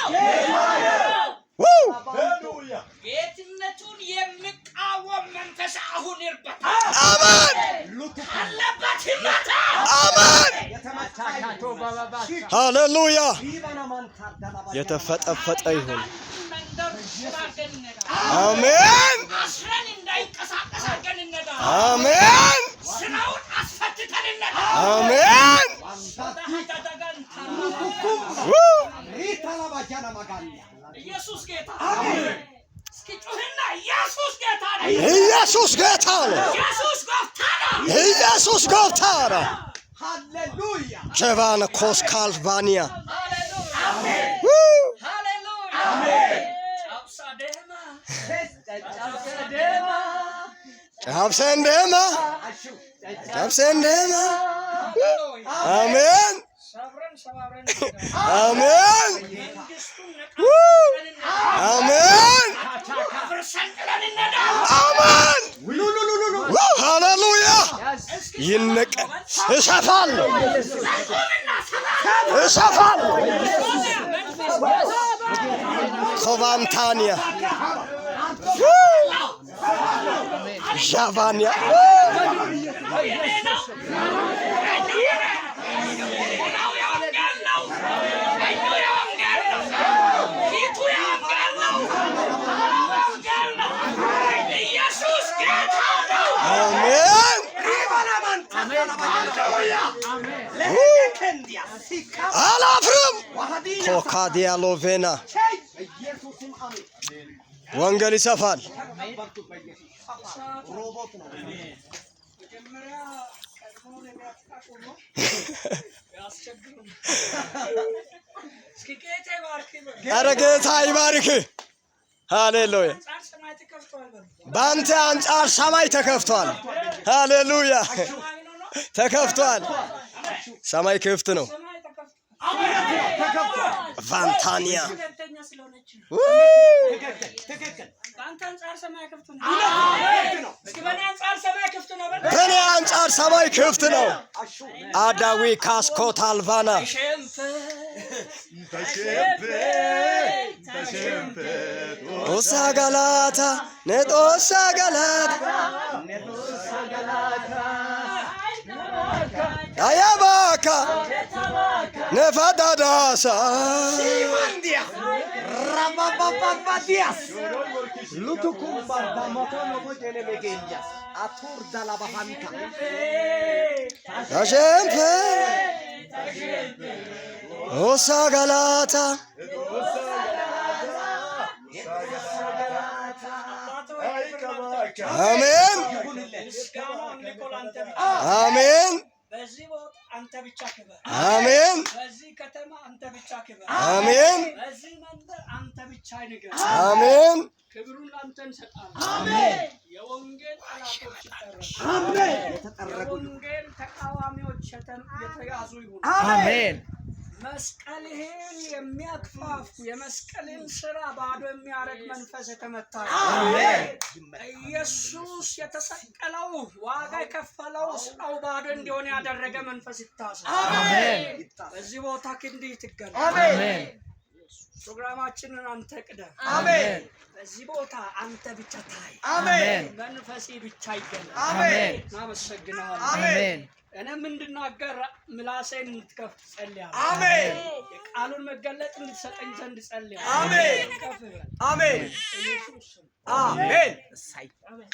ነው። ው ጌትነቱን የሚቃወም መንፈስ አሁን ይርበታል። አሜን። አለበት ይመታ። አሜን። ሃሌሉያ። የተፈጠፈጠ ይሁን። መንደር አድርገን እንነዳ። አሜን። አስረን እንዳይንቀሳቀስ አድርገን እንነዳ። አሜን። ስራውን አስፈትተን እንነዳ። አሜን። ው ኢየሱስ ጌታ። እስኪ ጩህና ኢየሱስ ጌታ ነው። ኢየሱስ ጌታ ነው። ኢየሱስ ጎፍታ ነው። ኢየሱስ ጎፍታ ነው። ሃሌሉያ። ጀቫነ ኮስካልቫኒያ። ሃሌሉያ። ው ሃሌሉያ። ጫብሳ ደማ። ጫብሰንደማ፣ ጫብሰንደማ። አሜን። ሰብረን ሰባብረን አሜን። መንግስቱን ው አሜን። አፍርሰን ጥለን እንነዳ። አሜን። ው ሃሌሉያ። ይነቀል። እሰፋለሁ፣ እሰፋለሁ። ኮቫንታኒያ፣ ዣቫኒያ። የኔ ነው። ቀኙ የኔ ነው። ግራው የወንጌል ነው። ቀኙ የወንጌል ነው። ፊቱ የወንጌል ነው። ኋላው የወንጌል ነው። ኢየሱስ ጌታ ነው። አሜን። አላፍርም። ኮካዲያሎቬና ወንጌል ይሰፋል። መጀመሪያ ቀድሞ ነቢያት ቆሞ ያስቸግሩን። እስኪ ጌታ ይባርክ በሉ። ኧረ ጌታ ይባርክ። ሃሌሉያ። አንጻር ሰማይ ተከፍቷል በሉ። በአንተ አንጻር ሰማይ ተከፍቷል። ሃሌሉያ። ሰማይ ነው ነው ተከፍቷል። ሰማይ ክፍት ነው። ሰማይ ተከፍቷል። ቫንታኒያ። ገንተኛ ስለሆነች ነው። ው! በአንተ አንጻር ሰማይ ክፍት ነው። እስኪ በእኔ አንጻር ሰማይ ክፍት ነው በል። በእኔ አንጻር ሰማይ ክፍት ነው። አዳዊ ካስኮታልቫና። ተሸንፈ ኦሳ ጋላታ ነጦሳ ጋላታ አያባካ ነፋዳዳሳ። ማንዲያ ራባባባዲያስ ሉቱኩምባ ዳሞቶኖሞ ጀለሜጌንያስ አቱር ዳላባሃንታ። ተሸንፈ ኦሳ ጋላታ። አሜን። ምስጋና አምልኮ ለአንተ ብቻ። አሜን። በዚህ ቦታ አንተ ብቻ ክበር። አሜን። በዚህ ከተማ አንተ ብቻ ክበር። አሜን። በዚህ መንደር አንተ ብቻ ንገር። አሜን። ክብሩን ለአንተ እንሰጣለን። የወንጌል ጠላቶች ይጠረጉ። የወንጌል ተቃዋሚዎች የተያዙ ይሁኑ። አሜን። መስቀልህን የሚያክፋፉ፣ የመስቀልን ስራ ባዶ የሚያደርግ መንፈስ የተመታ ይሁን። ኢየሱስ የተሰቀለው፣ ዋጋ የከፈለው ስራው ባዶ እንዲሆን ያደረገ መንፈስ ይታሰር። በዚህ ቦታ ክንድህ ትገለጥ። ፕሮግራማችንን አንተ ቅደም። አሜን። በዚህ ቦታ አንተ ብቻ ታይ። አሜን። መንፈሴ ብቻ ይገለጥ። አሜን። እናመሰግናለን። አሜን። እኔም እንድናገር ምላሴን እንድትከፍት ጸልያለሁ። አሜን። የቃሉን መገለጥ እንድትሰጠኝ ዘንድ ጸልያለሁ። አሜን። ከፍ በል። አሜን። ኢየሱስ ስም። አሜን። አሜን።